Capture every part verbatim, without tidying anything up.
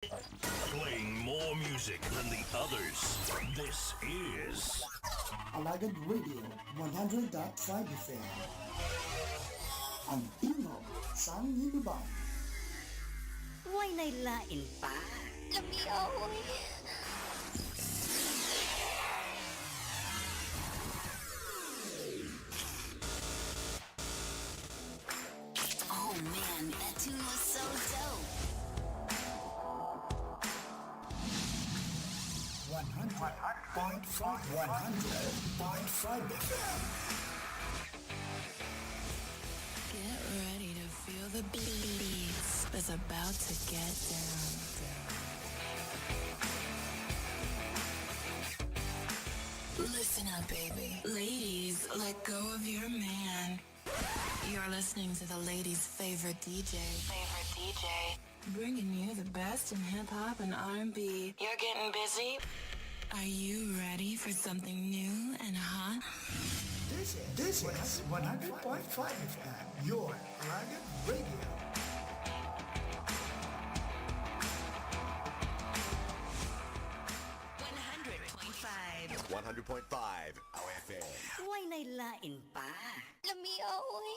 Playing more music than the others. This is Alagad Radio one hundred point five F M. Ang tingog sang Hinubang. Way nay lain pa. Lami, oy. Oh man, that tune was so dope. One hundred point five, one hundred point five F M. Get ready to feel the beats that's about to get down. Listen up, baby. Ladies, let go of your man. You're listening to the ladies' favorite D J. Favorite D J. Bringing you the best in hip hop and R and B. You're getting busy? Are you ready for something new and hot? This is, this is one hundred point five F M, your Alagad Radio. One hundred point five. One hundred point five, our F M. Way nay lain pa. Lami, oy.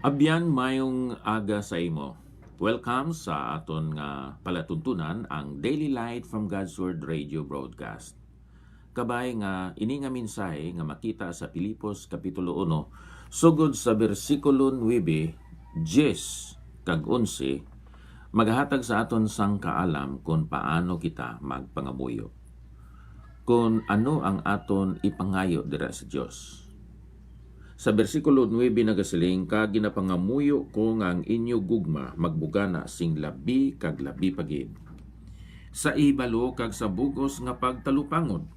Abyan, mayong aga sa imo. Welcome sa aton nga palatuntunan, ang Daily Light from God's Word Radio Broadcast. Kabay nga ini nga mensahe nga makita sa Filipos Kapitulo uno, sugod sa bersikulo nuebe, diyes, kag onse, magahatag sa aton sang kaalam kon paano kita magpangamuyo, kon ano ang aton ipangayo dira sa Dios. Sa bersikulo nuebe nagasiling, "Kag ginapangamuyo ko nga ang inyo gugma magbugana sing labi kag labi pa gid, sa ihibalo kag sa bug-os nga pagtalupangon,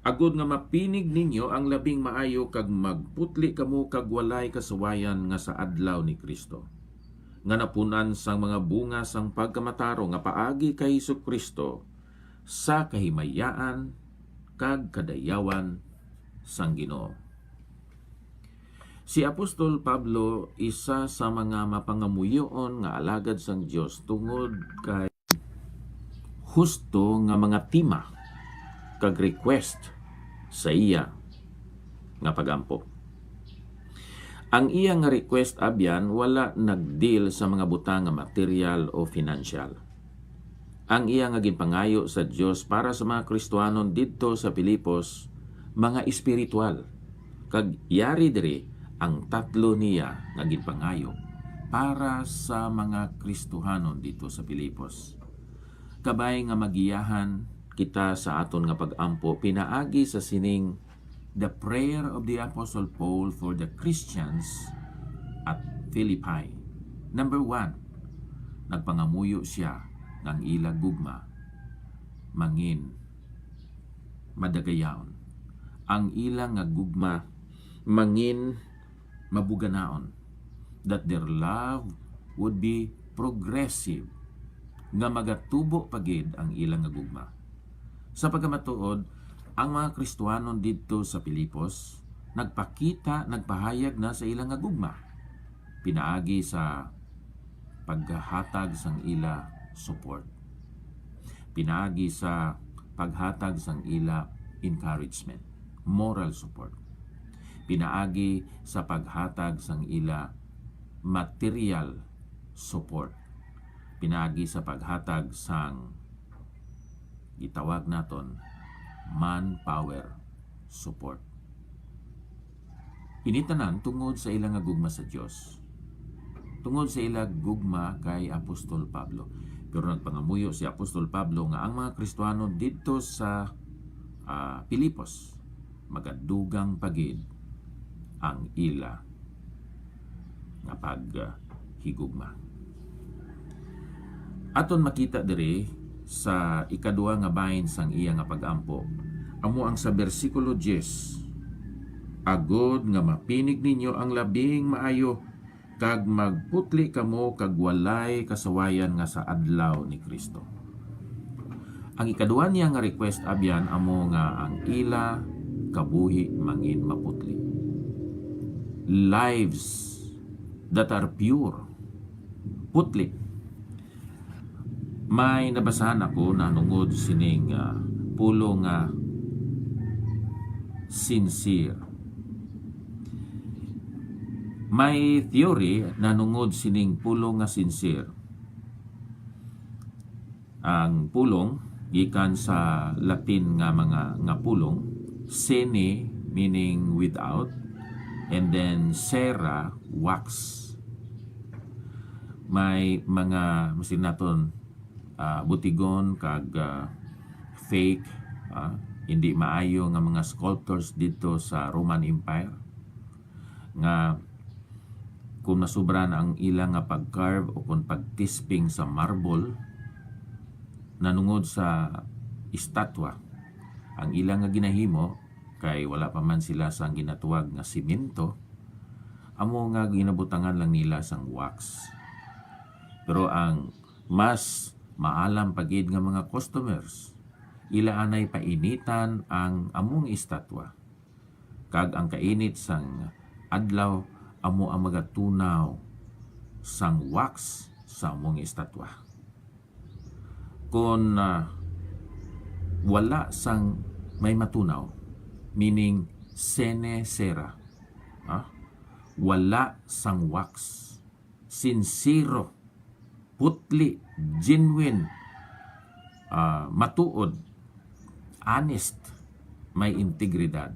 agod nga mapinig ninyo ang labing maayo kag magputli kamo kag walay kasawayan nga sa adlaw ni Cristo, nga napun-an sang mga bunga sang pagkamatarong nga paagi kay Jesu-Cristo, sa kahimayaan kag kadayawan sang Ginoo." Si Apostol Pablo isa sa mga mapangamuyoon nga alagad sang Dios tungod kay husto nga mga tema kag request sa iya nga pag-ampo. Ang iya nga request, abyan, wala nagdeal sa mga butang nga material o financial. Ang iya nga ginpangayo sa Dios para sa mga Kristiyanon didto sa Filipos, mga espiritual, kag yari diri ang tatlo niya nga ginpangayo para sa mga Kristiyanon didto sa Filipos. Kabay nga magiyahan kita sa aton nga pag-ampo pinaagi sa sining The Prayer of the Apostle Paul for the Christians at Philippi. Number one, nagpangamuyo sia nga ang ila gugma mangin madagayaon, ang ila nga gugma mangin mabuganaon, that their love would be progressive, nga magatubo pa gid ang ila nga gugma. Sa pagkamatuod, ang mga Kristiyanon didto sa Filipos nagpakita, nagpahayag na sa ila nga gugma pinaagi sa paghatag sang ila support, pinaagi sa paghatag sang ila encouragement, moral support, pinaagi sa paghatag sang ila material support, pinaagi sa paghatag sang gitawag naton manpower support. Ini tanan tungod sa ila nga gugma sa Dios, tungod sa ila gugma kay Apostol Pablo. Pero nagpangamuyo si Apostol Pablo nga ang mga Kristiyanon didto sa, ah, Filipos magadugang pa gid ang ila nga paghigugma. Aton makita diri sa ikadua nga bahin sang iya nga pag-ampo amo ang sa bersikulo diyes, "Agod nga mapinig ninyo ang labing maayo kag magputli kamo kag walay kasawayan nga sa adlaw ni Cristo." Ang ikadua niya nga request, abyan, amo nga ang ila kabuhi mangin maputli. Lives that are pure, putli. May nabasahan ako nahanungod sining, ah, pulong nga sincere. May theory nahanungod sining pulong nga sincere. Ang pulong gikan sa Latin nga mga, nga pulong, sine, meaning without, and then cera, wax. May mga, masin naton, ah, butigon kag, ah, fake, ah, hindi maayo nga mga sculptures didto sa Roman Empire nga kung nasubra na ang ila nga pag-carve o kung pagtisping sa marble nanungod sa estatwa, ang ila nga ginahimo, kay wala pa man sila sang ginatuwag nga simento, amo nga ginabutangan lang nila sang wax. Pero ang mas maalam pa gid nga mga customers, ila anay painitan ang among estatwa, kag ang kainit sang adlaw amo ang magatunaw sang wax sa among estatwa. Kon, ah, wala sang may matunaw, meaning sene cera, ah, wala sang wax, sinsero, putli, genuine, ah, matuod, honest, may integridad.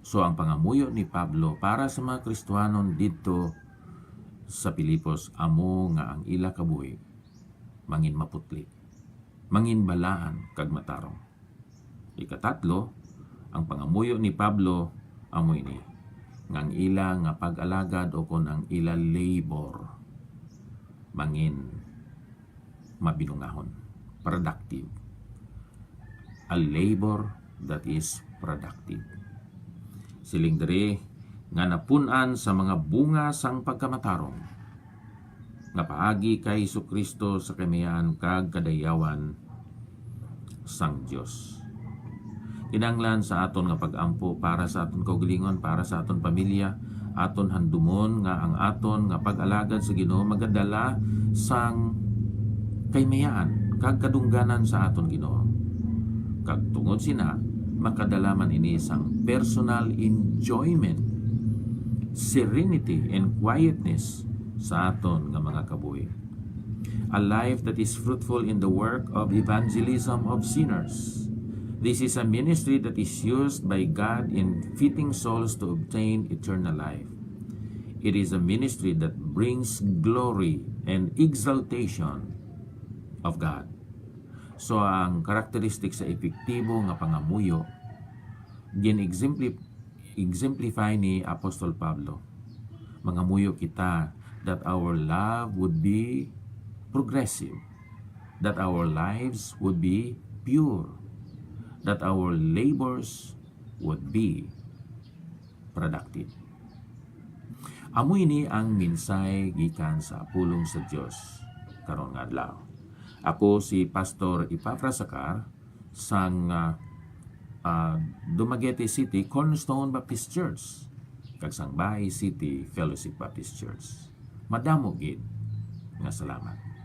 So, ang pangamuyo ni Pablo para sa mga Kristiyanon didto sa Filipos amo nga ang ila kabuhi mangin maputli, mangin balaan kag matarong. Ikatatlo, ang pangamuyo ni Pablo amo ini, nga ang ila nga pag-alagad o kon ang ila labor mangin mabinungahon, productive. A labor that is productive. Siling diri nga napun-an sa mga bunga sang pagkamatarong nga paagi kay Jesu-Cristo sa kahimayaan kag kadayawan sang Dios. Kinahanglan sa aton nga pag-ampo para sa aton kaugalingon, para sa aton pamilya, aton handumon nga ang aton nga pag-alagad sa Ginoo magadala sang kahimayaan kag kadungganan sa aton Ginoo. Kag tungod sina, makadala man ini sang personal enjoyment, serenity, and quietness sa aton nga mga kabuhi. A life that is fruitful in the work of evangelism of sinners. This is a ministry that is used by God in fitting souls to obtain eternal life. It is a ministry that brings glory and exaltation of God. So, ang karakteristik sa epektibo nga pangamuyo, gin-exemplif-, exemplify ni Apostol Pablo. Mangamuyo kita that our love would be progressive, that our lives would be pure, that our labors would be productive. Amo ini ang mensahe gikan sa pulong sa Dios karon nga adlaw. Ako si Pastor Epafras Sacar sang, ah, ah, Dumaguete City Cornerstone Baptist Church kag sang Baay City Fellowship Baptist Church. Madamo gid nga salamat.